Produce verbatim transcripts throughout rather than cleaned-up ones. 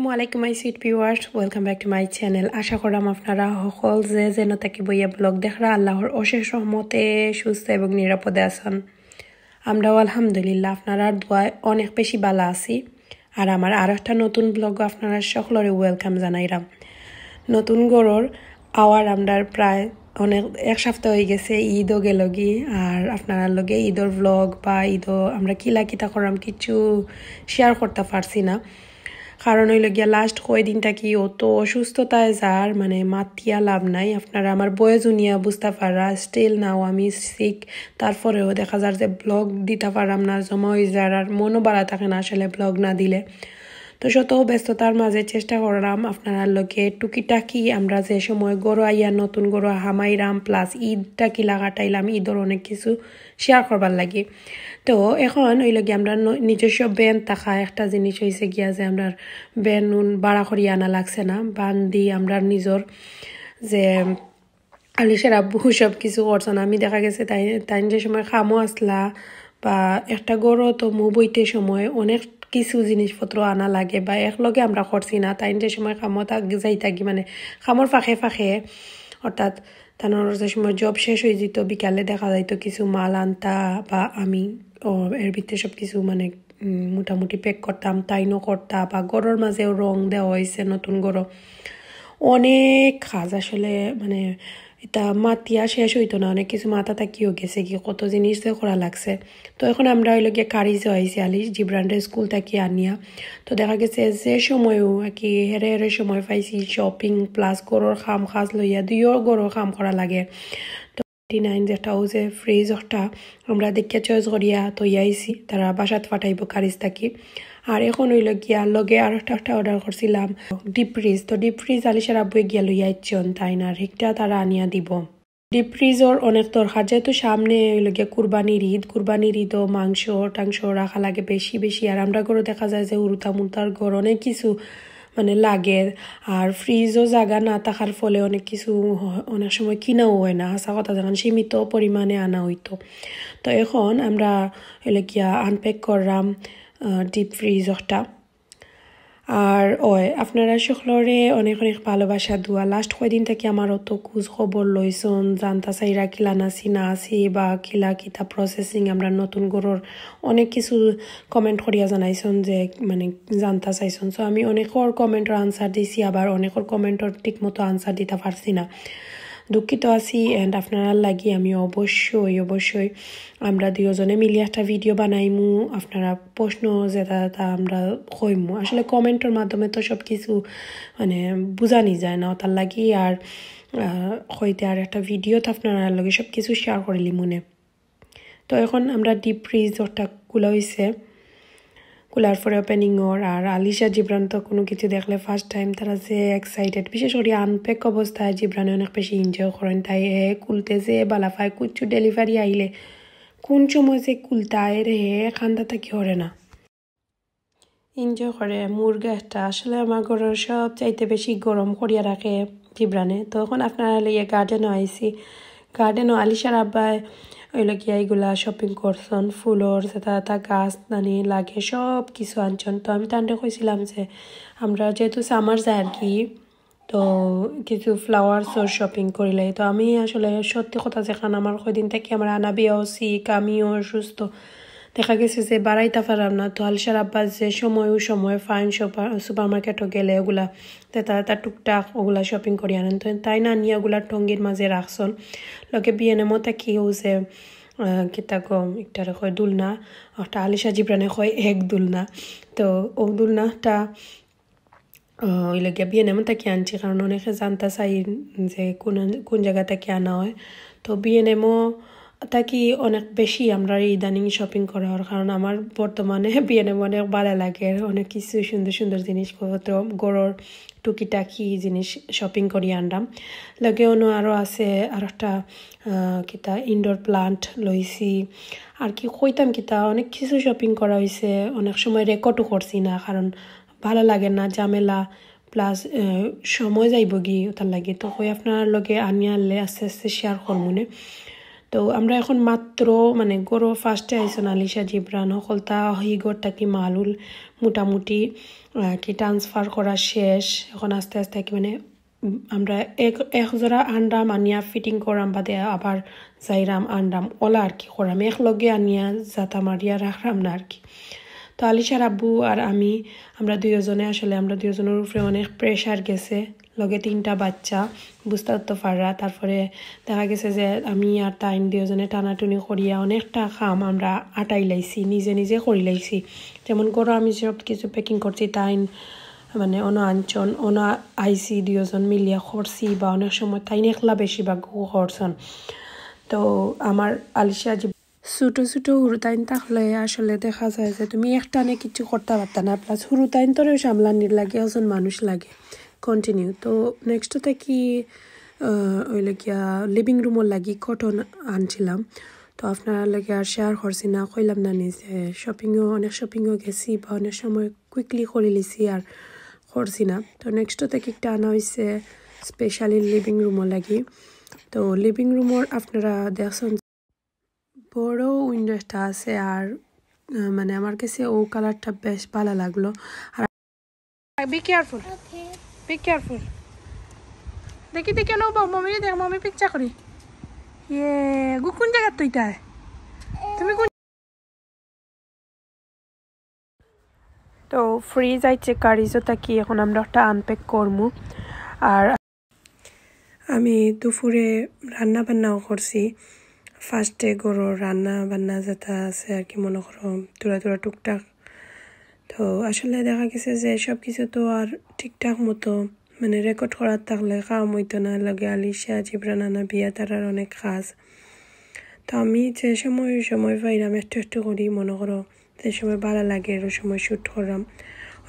আসসালামু আলাইকুম my sweet viewers, welcome back to my channel। আশা করাম আপনারা সকল যে যেন থাকি বইয়া ব্লগ দেখরা আল্লাহর অশেষ রহমতে সুস্থ এবং নিরাপদে আছেন। আমরাও আলহামদুলিল্লাহ আপনারার দোয়ায় অনেক বেশি ভালা আছি। আর আমার আরো একটা নতুন ব্লগ আপনারা সকলরে ওয়েলকাম জানাইরাম। নতুন ঘরর আওয়ার আমরার প্রায় অনেক এক সপ্তাহ হয়ে গেছে, ঈদও গেলগি। আর আপনারার লগে ঈদর ব্লগ বা ঈদও আমরা কিলা কিতা করলাম কিছু শেয়ার করতে পারছি না, কারণ হইল গিয়া লাস্ট কয়দিন থাকি অত অসুস্থতায় যার মানে মাতিয়া লাভ নাই। আপনারা আমার বয়স শুনিয়া বুঝতে পাররা, স্টিল নাও আমি সিক, তারপরেও দেখা যার যে ব্লগ দিতে পারলাম না, জমা হয়ে যার আর মনও বাড়া থাকে না আসলে ব্লগ না দিলে। তো শত ব্যস্ততার মাঝে চেষ্টা করলাম আপনারার লগে টুকিটাকি আমরা যে সময় ঘরো আইয়া নতুন ঘরো হামাইরাম প্লাস ঈদটা কিলা কাটাইলাম, ঈদর অনেক কিছু শেয়ার করবার লাগি। তো এখন হইল গিয়া আমরা ন- নিজস্ব ভ্যান থাকা একটা জিনিস হইছে গিয়া যে আমরা ভ্যান উন ভাড়া করিয়া আনা লাগছে না, বান্দি আমরা নিজর যে আলিশার আব্বু সব কিছু করছেন। আমি দেখা গেছে তাই তাই যে সময় কামো আসলা বা একটা ঘরো তো মু বইতে সময় অনেক কিছু জিনিসপত্র আনা লাগে বা একলগে আমরা করছি না। তাই যে সময় কামো থাক যাই থাকি মানে কামর ফাঁকে ফাঁকে অর্থাৎ তানোর যে সময় জব শেষ হয়ে যেত বিকালে দেখা যাইতো কিছু মাল আনতা বা আমি ও এর ভিতরে সব কিছু মানে উম, মোটামুটি প্যাক করতাম, তাইনও করতা বা ঘরর মাঝেও রং দেওয়া হয়েছে নতুন ঘরো। অনেক কাজ আসলে মানে এটা মাতিয়া শেষ হইতো না, অনেক কিছু মাথা থাকিও গেছে কি কত জিনিস যে করা লাগছে। তো এখন আমরা হইল গিয়ে কারিজও আইছি আলি জিব্রানরে স্কুল থাকি আনিয়া। তো দেখা গেছে যে সময়ও আর কি হেরে হেরে সময় পাইছি শপিং প্লাস ঘরর কাম কাজ লইয়া দুইও ঘরর কাম করা লাগে। তো নাইন যেটা ও যে ফ্রিজ ওটা আমরা দেখিয়া চয়েস করিয়া তো আইছি, তারা বাসাত পাঠাইবো কারিজ থাকি। আর এখন হইল গিয়া লগে আর একটা একটা অর্ডার করছিলাম ডিপ ফ্রিজ। তো ডিপ ফ্রিজ আলিশার আব্বুয়ে গিয়া লইয়া আইছন তাই না, রিকটা তারা আনিয়া দিব। ডিপ ফ্রিজর অনেক দরকার, যেহেতু সামনে হইল গিয়া কুরবানির ঈদ, কুরবানির ঈদও মাংস টাংস রাখা লাগে বেশি বেশি। আর আমরা ঘরো দেখা যায় যে উরুতা মুরতার ঘর অনেক কিছু মানে লাগে। আর ফ্রিজও জায়গা না থাকার ফলে অনেক কিছু হ- অনেক সময় কিনাও হয় না, হাসা কথা, যখন সীমিত পরিমাণে আনা হইতো। তো এখন আমরা হইল গিয়া আনপ্যাক করলাম ডিপ ফ্রিজ ওটা। আর ওই আপনারা সকলরে অনেক অনেক ভালোবাসা দোয়া। লাস্ট কয়দিন থাকি আমার অত খোঁজ খবর লইছন, জানতা চাইরা কিলা নাছি না আছি বা কিলা কিতা প্রসেসিং আমরা নতুন ঘরর অনেক কিছু কমেন্ট করিয়া জানাইছন যে মানে জানতা চাইছন। সো আমি অনেকর কমেন্টর আনসার দিছি, আবার অনেকর কমেন্টর ঠিক মতো আনসার দিতে পারছি না, দুঃখিত আছি। অ্যান্ড আপনারার লাগি আমি অবশ্যই অবশ্যই আমরা দুইজনে মিলি একটা ভিডিও বানাইমু। আপনারা প্রশ্ন যেটা তা আমরা কইমু, আসলে কমেন্টর মাধ্যমে তো সব কিছু মানে বুঝানি যায় না, ওটার লাগি আর আহ, হইতে আর একটা ভিডিও তো আপনারার লগে সব কিছু শেয়ার করিলি মনে। তো এখন আমরা ডিপ ফ্রিজ ওটা খোলা হইছে, খোলার পরে ওপেনিং ওর। আর আলিশা জিব্রান তো কোনো কিছু দেখলে ফার্স্ট টাইম তারা যে এক্সাইটেড, বিশেষ করে আনপ্যাক অবস্থায় জিব্রানে অনেক বেশি এনজয় করেন। তাই হে খুলতে যে বালা পায়, কিছু ডেলিভারি আইলে কোন সময় যে খুলতায় রে, হে কান্দা থাকি হরে না। এনজয় করে মুরগা একটা। আসলে আমার ঘরর সব চাইতে বেশি গরম করিয়া রাখে জিব্রানে। তো এখন আপনারা লইয়া গার্ডেনও আইছি। গার্ডেনও আলিশার আব্বায় ওই লগিয়া এইগুলা শপিং করছন, ফুলর যেটা তা গাছ নানি লাগে সব কিছু আনছন। তো আমি তানরে কইছিলাম যে আমরা যেহেতু সামার যায় আর কি, তো কিছু ফ্লাওয়ার্সর শপিং করিলাই। তো আমি আসলে সত্যি কথা যেখান আমার কয়দিন থাকি আমার আনাবিয়াও সিক, আমিও অসুস্থ, দেখা গেছে যে বাড়াইতে পারলাম না। তো আলিশার আব্বা যে সময় ও সময় ফাইন সুপার মার্কেটও গেলে ওগুলা তে তারা তার টুকটাক ওগুলা শপিং করি আনেন। তো তাই না নিয়ে ওগুলা টঙ্গির মাঝে রাখছন। লগে বিএনএমও থাকি ও যে আহ, কিতা গো একটারে কয় দুলনা, একটা আলিশা জিব্রানে কয় এক দুলনা। তো ও দুলনাটা ওই লাগে বিএনএম থাকি আনছি, কারণ অনেকে জানতা চাই যে কোন কোন জায়গা থাকি আনা হয়। তো বিএনএমও থাকি অনেক বেশি আমরা ইদানিং শপিং করা হয়, কারণ আমার বর্তমানে বিএনএম অনেক ভালো লাগে, অনেক কিছু সুন্দর সুন্দর জিনিসপত্র ঘরর টুকিটাকি জিনিস শপিং করি আনলাম। লগে অন্য আরও আছে আর একটা আহ, কিতা ইনডোর প্লান্ট লইছি। আর কি কইতাম কিতা, অনেক কিছু শপিং করা হয়েছে, অনেক সময় রেকর্ডও করছি না, কারণ ভালো লাগে না, ঝামেলা, প্লাস সময় যাইব গি ওটার লাগে। তো কই আপনার লগে আনি আনলে আস্তে আস্তে শেয়ার করমুনে। তো আমরা এখন মাত্র, মানে, ঘরো ফার্স্টে আইছইন আলিশা জিবরান, হকলতা হি ঘর থাকি মালুল মোটামুটি, আহ, কি ট্রান্সফার করা শেষ। এখন আস্তে আস্তে কি, মানে, উম, আমরা এক, এক জোড়া আনরাম, আনিয়া ফিটিং করাম, বাদে আবার যাইরাম আনরাম, ওলা আর কি করাম, এক লগে আনিয়া জাতা মারিয়া রাখরাম না আর কি। তো আলিশার আব্বু আর আমি, আমরা দুইজনে আসলে, আমরা দুইজনের উপরে অনেক প্রেশার গেছে, লগে তিনটা বাচ্চা, বুঝতা তো পাররা। তারপরে দেখা গেছে যে আমি আর তাইন দুইজনে টানাটুনি করিয়া অনেকটা কাম আমরা আটাই লাইছি, নিজে নিজে করি লাইছি। যেমন ঘরো আমি সব কিছু প্যাকিং করছি, তাইন মানে অনো আনছইন, অনো আইছি, দুইজন মিলিয়া করছি, বা অনেক সময় তাইন একলা বেশিরভাগ করছইন। তো আমার আলিশা যে ছোট ছোট হুরুতাইন থাকলে আসলে দেখা যায় যে তুমি একটানে কিছু করতা পারতা না, প্লাস হুরুতাইনতরেও সামলানির লাগি একজন মানুষ লাগে কন্টিনিউ। তো নেক্সট থাকি, আহ, অইলো গিয়া লিভিং রুমর লাগি কটন আনছিলাম। তো আপনারার লগে আর শেয়ার করছি না, কইলাম না নিজে শপিংও, অনেক শপিংও গেছি বা অনেক সময় কুইকলি করি লিছি আর করছি না। তো নেক্সট থাকি একটা আনা হইছে স্পেশালি লিভিং রুমর লাগি। তো লিভিং রুমর আপনারা দেখছইন বড় উইন্ডো একটা আছে, আর, আহ, মানে, আমার কাছে ও কালারটা বেশ ভালো লাগলো। আর be careful, be careful। দেখি, দেখি, নো বাবা, মামি দেখ, মামি পিকচার করি। ইয়ে, গু কোন জায়গাত তুই তাই? তুমি কোন? তো ফ্রিজ আইছে কারিজও থাকি, এখন আমরা একটা আনপ্যাক করমু। আর আমি দুপুরে রান্না বান্নাও করছি। ফার্স্টে ঘরো রান্না বান্না যেটা আছে আর কি, মনে করো, থুড়া থুড়া টুকটাক। তো আসলে দেখা গেছে যে সব কিছু তো আর ঠিকঠাক মতো, মানে, রেকর্ড করার থাকলে কাম হইতো না। লগে আলিশা, জিবরান, আনা, বিয়া, তারার অনেক কাজ। তো আমি যে সময় সময় পাইরাম একটু একটু করি, মনে করো, যে সময় ভালো লাগে, ওই সময় শ্যুট করলাম।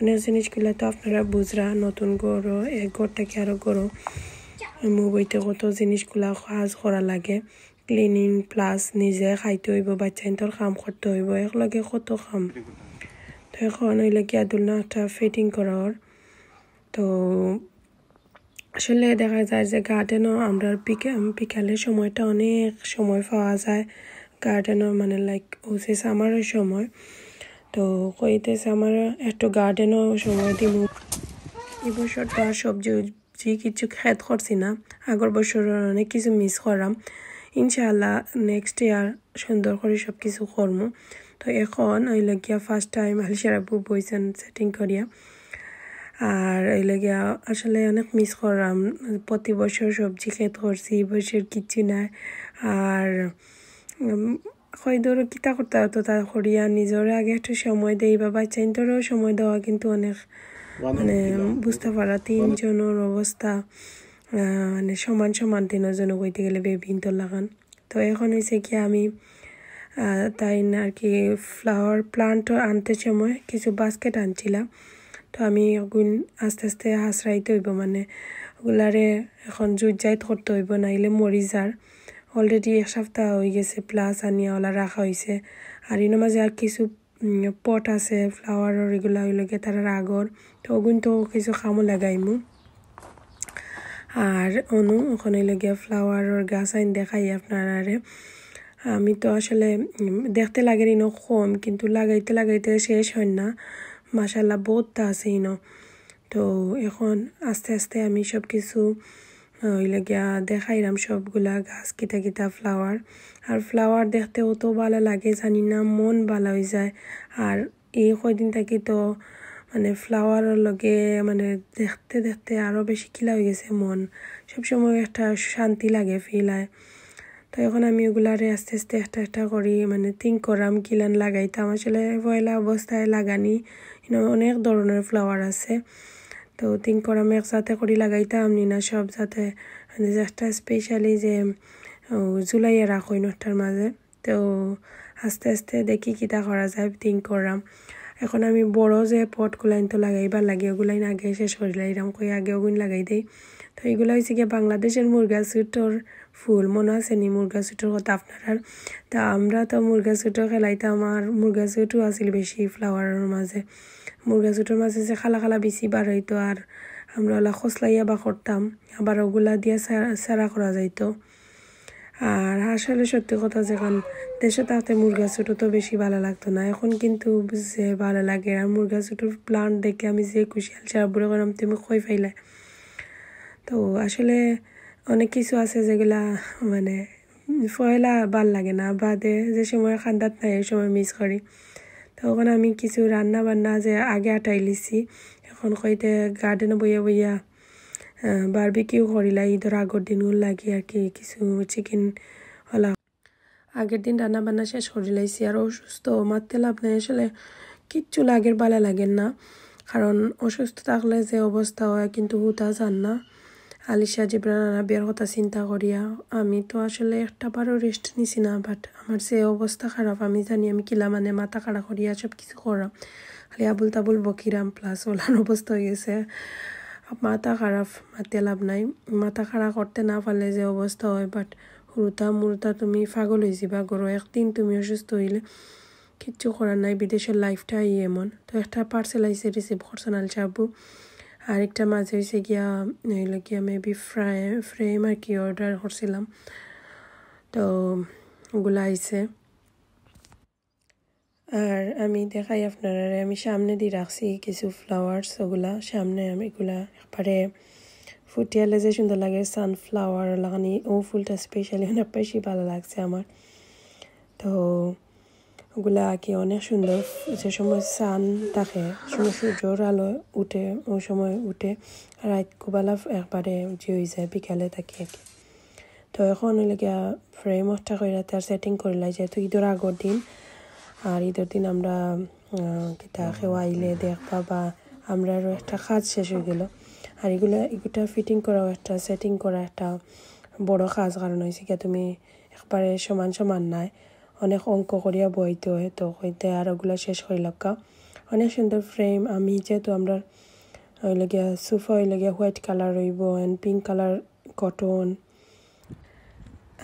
অনেক জিনিসগুলা তো আপনারা বুঝরা, নতুন ঘরো, এক ঘর থাকি আরো ঘরো মুভ হইতে কত জিনিসগুলা কাজ করা লাগে। ক্লিনিং প্লাস নিজে খাইতে হইব, বাচ্চাইন্তর কাম করতে হইব, একলগে কত কাম। তো এখন অইলো গিয়া দুলনা একটা ফিটিং করার। তো আসলে দেখা যায় যে গার্ডেনও আমরা বিকা-, বিকালের সময়টা অনেক সময় পাওয়া যায় গার্ডেনও, মানে, লাইক, হচ্ছে সামারের সময়। তো কইতে সামারে একটু গার্ডেনও সময় দিব। এই বছর তো আর সবজি উবজি কিছু খেত করছি না, আগর বছর অনেক কিছু মিস করাম। ইনশাআল্লাহ নেক্সট ইয়ার সুন্দর করে সব কিছু করমু। তো এখন অইলো গিয়া ফার্স্ট টাইম আলিশার আব্বু বইছেন সেটিং করিয়া। আর অইলো গিয়া আসলে অনেক মিস করাম, প্রতি বছর সবজি খেত করছি, এই বছর কিচ্ছু নাই। আর, উম, কই ধরো কিতা করতে হতো তা করিয়া নিজরে আগে একটু সময় দেই, বা বাচ্চাইন্তরেও সময় দেওয়া কিন্তু অনেক, মানে, বুঝতে পারা তিনজনের অবস্থা, আহ, মানে, সমান সমান তিনজন কইতে গেলে বেবিন্তর লাখান। তো এখন হইছে কি আমি, আহ, তাই না আর কি ফ্লাওয়ার প্লান্ট আনতে সময় কিছু বাস্কেট আনছিলাম। তো আমি ওগুন আস্তে আস্তে হাসরাইতে হইব, মানে, ওগুলারে এখন জুজাইত করতে হইব, নাইলে মরি যার। অলরেডি এক সপ্তাহ হয়ে গেছে প্লাস আনিয়া ওলা রাখা হইছে। আর এর মাঝে আর কিছু, উম, পট আছে ফ্লাওয়ারর, এগুলা হইল গিয়ে তারা রাগর। তো ওগুন তো কিছু কামও লাগাইমু। আর অনু ওখানে হইল গিয়া ফ্লাওয়ারর গাছ আইন দেখাই আপনারারে। আমি তো আসলে, উম, দেখতে লাগে ইনো কম, কিন্তু লাগাইতে লাগাইতে শেষ হয় না। মাশাআল্লাহ, বহুতটা আছে ইনো। তো এখন আস্তে আস্তে আমি সব কিছু, আহ, হইল গিয়া দেখাইলাম সবগুলা গাছ, কিতা কিতা ফ্লাওয়ার। আর ফ্লাওয়ার দেখতে অত ভালো লাগে, জানি না, মন ভালো হয়ে যায়। আর এই কয়দিন থাকি তো, মানে, ফ্লাওয়ারর লগে, মানে, দেখতে দেখতে আরো বেশি কিলা হয়ে গেছে মন। সবসময় একটা শান্তি লাগে, ফিল হয়। তো এখন আমি ওগুলারে আস্তে আস্তে একটা একটা করি, মানে, থিঙ্ক করাম কিলান লাগাইতাম। আসলে পয়লা অবস্থায় লাগানি, ইনো অনেক ধরনের ফ্লাওয়ার আছে। তো থিঙ্ক করাম একসাথে করি লাগাইতাম নি না সব সাথে, মানে, যে একটা স্পেশালি যে, ও, ঝুলাইয়া রাখো ইনোটার মাঝে। তো আস্তে আস্তে দেখি কিতা করা যায়, থিঙ্ক করাম। এখন আমি বড় যে পটগুলাইন তো লাগাইবার লাগে, ওগুলাইন আগে শেষ করি লাইরাম, কই আগে ওগুন লাগাই দেই। তো এগুলা হইছে গিয়া বাংলাদেশের মুরগা সুটর ফুল, মনে আছে নি মুরগা সুটর কথা আপনারার? তা আমরা তো মুরগা সুটও খেলাইতাম, আর মুরগা সুটও আছিল বেশি ফ্লাওয়ারর মাঝে। মুরগা সুটর মাঝে যে কালা কালা বিচি বার হইতো, আর আমরা ওলা খসলাইয়া বা করতাম, আবার ওগুলা দিয়া সা-, সারা করা যাইতো। আর আসলে সত্যি কথা, যেখান দেশো থাকতে মুরগা ছোট তো বেশি ভালা লাগতো না, এখন কিন্তু যে ভালা লাগে। আর মুরগা ছোটর প্লান্ট দেখে আমি যে খুশি, আলসা আব্বুরে কইলাম, "তুমি কই পাইলায়?" তো আসলে অনেক কিছু আছে যেগুলা মানে পয়লা ভালা লাগে না, বাদে যে সময় কান্দাত নাই, ওই সময় মিস করি। তখন আমি কিছু রান্না বান্না যে আগে আটাই লিছি, এখন কইতে গার্ডেনো বইয়া বইয়া বারবিকিউ করিলাই, ঈদর আগর দিনগুন লাগি আর কি, কিছু চিকেন ওলা। আগের দিন রান্না বান্না শেষ করিলাইছি। আর অসুস্থ, মাততে লাভ নাই আসলে, কিচ্ছু লাগের, ভালা লাগের না। কারণ অসুস্থ থাকলে যে অবস্থা হয়, কিন্তু হুতা যার না। আলিশা জিবরান আনাবিয়ার কথা চিন্তা করিয়া আমি তো আসলে একটা বারও রেস্ট নিছি না, বাট আমার যে অবস্থা খারাপ, আমি জানি আমি কিলা মানে মাথা খারাপ করিয়া সব কিছু করাম, খালি আবুল তাবুল বকিরাম, প্লাস ওলান অবস্থা হয়ে গেছে। মাথা খারাপ, মাতে লাভ নাই। মাথা খারাপ করতে না পারলে যে অবস্থা হয়, বাট হুরুতা মুরুতা তুমি পাগল হয়ে যাবা গরো। একদিন তুমি অসুস্থ হইলে কিচ্ছু করার নাই, বিদেশর লাইফটা এই এমন। তো একটা পার্সেল আইছে, রিসিভ করছইন আলসা আব্বু, আর একটা মাঝে হইছে গিয়া, হইলো গিয়া মেবি ফ্রাই ফ্রেম আর কি অর্ডার করছিলাম, তো ওগুলা আইছে। আর আমি দেখাই আপনারারে, আমি সামনে দি রাখছি কিছু ফ্লাওয়ার্স, ওগুলা সামনে আমি এগুলা একবারে ফুটিয়ালে যে সুন্দর লাগে, সানফ্লাওয়ার লাগানি, ও ফুলটা স্পেশালি অনেক বেশি ভালা লাগছে আমার। তো ওগুলা আর কি অনেক সুন্দর, যে সময় সান থাকে, সময় সূর্যর আলো উঠে, ওই সময় উঠে, রাইত কুবালা একবারে যে হয়ে যায়, বিকালে থাকে আর কি। তো এখন হইলো গিয়া ফ্রেম একটা কইরা তার সেটিং করিলাই, যেহেতু ঈদর আগর দিন, আর ঈদর দিন আমরা, আহ, কিতা কেউ আইলে দেখবা বা আমরারও একটা কাজ শেষ হয়ে গেল। আর এগুলা, এগুলা ফিটিং করাও একটা, সেটিং করা একটা বড় কাজ, কারণ হয়েছে গিয়া তুমি একবারে সমান সমান নাই, অনেক অঙ্ক করিয়া বইতে হয়, তো কইতে আর ওগুলা শেষ করিলাক্কা। অনেক সুন্দর ফ্রেম। আমি যেহেতু আমরা হইলো গিয়া সোফা হইলো গিয়া হোয়াইট কালার হইব and পিঙ্ক কালার কটন।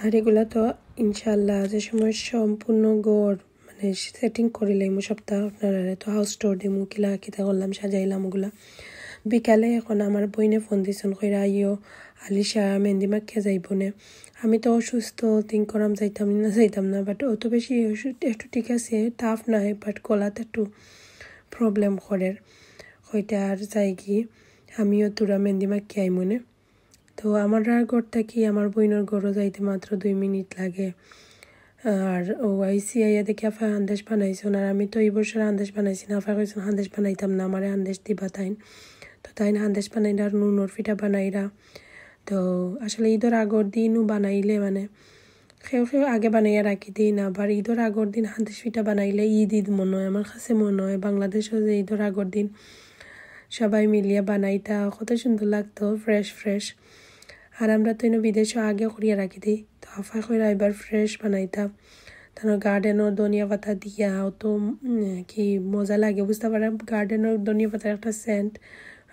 আর এগুলা তো ইনশাল্লাহ যে সময় সম্পূর্ণ ঘর মানে সেটিং করিলাইমু সপ্তাহ আপনারারে তো হাউস টুর দিমু, কিলা কিতা করলাম, সাজাইলাম ওগুলা। বিকালে এখন আমার বইনে ফোন দিছইন, কইরা, "আইও, আলিশা মেহেন্দি মাখিয়া যাইব নে।" আমি তো অসুস্থ, থিঙ্ক করাম যাইতাম না, যাইতাম না, বাট অত বেশি অসু-, একটু ঠিক আছে, টাফ নাই, বাট গলাত একটু প্রবলেম করের, কইতে আর যাই কি, আমিও তোরা মেহেন্দি মাখিয়া আইমু নে। তো আমার ঘর থাকি আমার বইনর ঘরও যাইতে মাত্র দুই মিনিট লাগে। আর ও আইসি আইয়া দেখি আফা হান্দেশ বানাইছইন, আর আমি তো এই বছর হান্দেশ বানাইছি না, আফা কইছইন হান্দেশ বানাইতাম না, আমারে হান্দেশ দিবা তাইন। তো তাইন হান্দেশ বানাইরা আর নুনর ফিটা বানাইরা। তো আসলে ঈদর আগর দিনও বানাইলে মানে কেউ কেউ আগে বানাইয়া রাখি দেই না, আবার ঈদর আগর দিন হান্দেশ ফিটা বানাইলে ঈদ ঈদ মনে হয়। আমার কাছে মনে হয় বাংলাদেশও যে ঈদর আগর দিন সবাই মিলিয়া বানাইতা, কত সুন্দর লাগতো, ফ্রেশ ফ্রেশ। আর আমরা তো এনে বিদেশও আগে করিয়া রাখি দেই, তো আফা কইরা এবার ফ্রেশ বানাইতা। তারপর গার্ডেনর ধনিয়া পাতা দিয়া, অত, উম, কি মজা লাগে, বুঝতে পারে গার্ডেনর ধনিয়া পাতার একটা সেন্ট।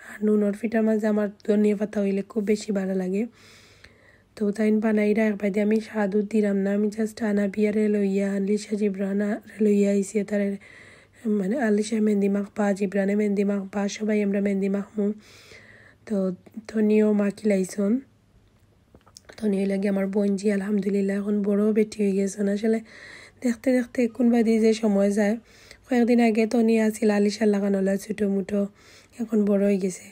আর নুনর ফিটার মাঝে আমার ধনিয়া পাতা হইলে খুব বেশি ভালো লাগে। তো তাইন বানাইরা একবারে আমি সাধু দিলাম না, আমি জাস্ট আনাবিয়ারে লইয়া, আলিশা জিবরানরে লইয়া আইছি, তারে মানে আলিশা মেহেন্দি মাখবা, জিবরানে মেহেন্দি মাখবা, সবাই আমরা মেহেন্দি মাখমু। তো তনিও মাখিলাইছইন। তনি হইলা গিয়া আমার বইনজি, আলহামদুলিল্লাহ, এখন বড় বেটি হয়ে গেছইন। আসলে দেখতে দেখতে কোন বাদি যে সময় যায়। কয়েকদিন আগে তনি আছিল আলিশার লাখান ওলা ছোটো মোটো, এখন বড় হয়ে গেছে।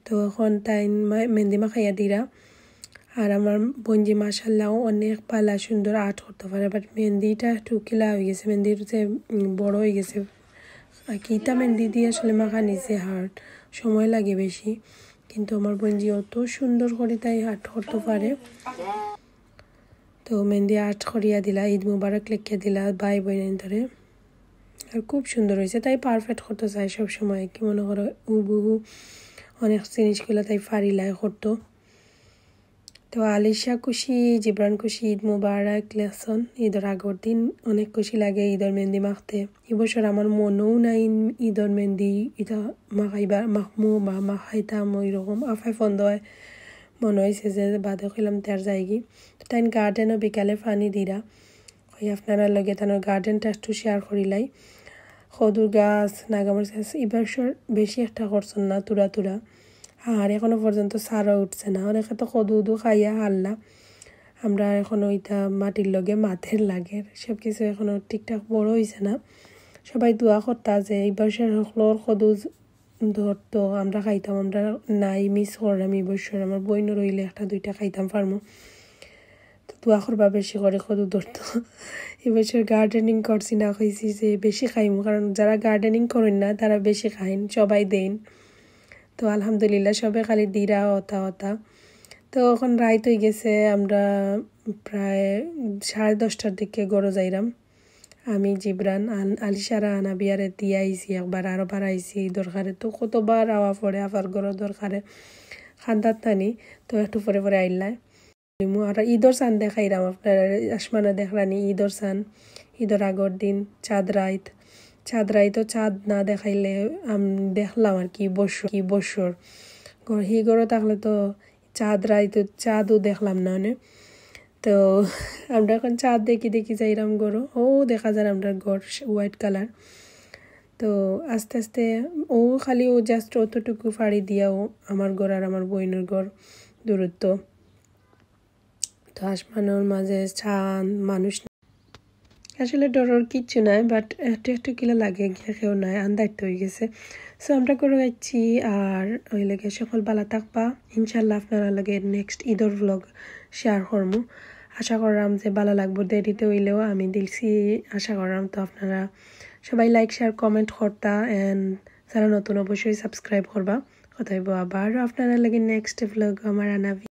তো এখন তাইন মা-, মেহেন্দি মাখাইয়া দিরা। আর আমার বইনজি মাশাআল্লাহ অনেক ভালা সুন্দর আর্ট করতে পারে, বাট মেহেন্দিটা একটু কিলা হয়ে গেছে, মেহেন্দির যে, উম, বড় হয়ে গেছে। আর কিতা মেহেন্দি দিয়ে আসলে মাখানি যে হার্ড, সময় লাগে বেশি, কিন্তু আমার বইনজি অত সুন্দর করে তাই আর্ট করতে পারে। তো মেহেন্দি আর্ট করিয়া দিলা, ঈদ মুবারক লেখিয়া দিলা ভাই বইনরে। আর খুব সুন্দর হয়েছে, তাই পারফেক্ট করতে চায় সব সময়, কি মনে করো, হুবহু অনেক জিনিসগুলো তাই ফারিলায় করতো। তো আলিশা খুশি, জিবরান খুশি, ঈদ মুবারক লেখছইন। ঈদর আগর দিন অনেক খুশি লাগে ঈদর মেহেন্দি মাখতে। এই বছর আমার মনেও নাই ঈদর মেহেন্দি ইটা মাখাইবা, মাখমু বা মাখাইতাম ওই রকম। আফায় ফোন দেওয়ায় মনে হয়েছে যে বাদে কইলাম তার যাইগি। তো তাইন গার্ডেনও বিকালে পানি দিরা। ওই আপনারার লগে তানর গার্ডেনটা একটু শেয়ার করিলাই। কদুর গাছ, নাগামরিচ গাছ, এই বছর বেশি একটা করছইন না, তুরা তুরা। আর এখনো পর্যন্ত সারও উঠছে না। অনেকে তো কদু উদু খাইয়া হারলা। আমরা এখনো ইতা মাটির লগে মাতের লাগের, সব কিছু এখনো ঠিকঠাক বড় হইছে না। সবাই দোয়া করতা যে এই বছর হকলর কদু ধরতো, আমরা খাইতাম, আমরা নাই মিস করলাম এই বছর। আমার বইনর রইলে একটা দুইটা খাইতাম পারমু। তো দোয়া করবা বেশি করে কদু ধরতো। এই বছর গার্ডেনিং করছি না, কইছি যে বেশি খাইমু, কারণ যারা গার্ডেনিং করেন না তারা বেশি খাইন, সবাই দেন। তো আলহামদুলিল্লাহ সবে খালি দিরা অতা অতা। তো এখন রাইত হয়ে গেছে, আমরা প্রায় সাড়ে দশটার দিকে ঘরো যাইরাম। আমি জিবরান আন-, আলিশারা আনাবিয়ারে দিয়া আইছি একবার, আরো বার আইছি দরকারে। তো কতবার আওয়া পড়ে আবার ঘরো দরকারে, খান্দাত নানি। তো একটু পরে পরে আইলাই। আর ঈদর চান দেখাইরাম আপনারা, আসমানে দেখরানি ঈদর চান, ঈদর আগর দিন চাঁদ রাইত। চাঁদ রাইত তো চাঁদ না দেখাইলে আম-, দেখলাম আর কি বছর, কি বছর। ঘর, হি ঘরো থাকলে তো চাঁদ রাইত তো চাঁদও দেখলাম না অনে। তো আমরা এখন চাঁদ দেখি দেখি যাইরাম ঘরো। ও দেখা যার আমরার ঘর white colour। তো আস্তে আস্তে ও খালি ও just অতটুকু ফাড়ি দিয়াও আমার ঘর আর আমার বইনর ঘর দূরত্ব। তো আসমানর মাঝে চান মানুষ আসলে ডরর কিচ্ছু নাই, but একটু একটু কিলা লাগে, গিয়া কেউ নাই, আন্দাইর তো হয়ে গেছে। So আমরা ঘরো যাইছি, আর ওই লগে সকল বালা থাকবা। ইনশাল্লাহ আপনারা লগে next ঈদর vlog share করমু। আশা করলাম যে বালা লাগবো, দেরিতে হইলেও আমি দিলছি আশা করলাম। তো আপনারা সবাই like, share, comment করতা, and যারা নতুন অবশ্যই subscribe করবা। কথা হইব আবার আপনারা লগে next vlog আমার আনাবি।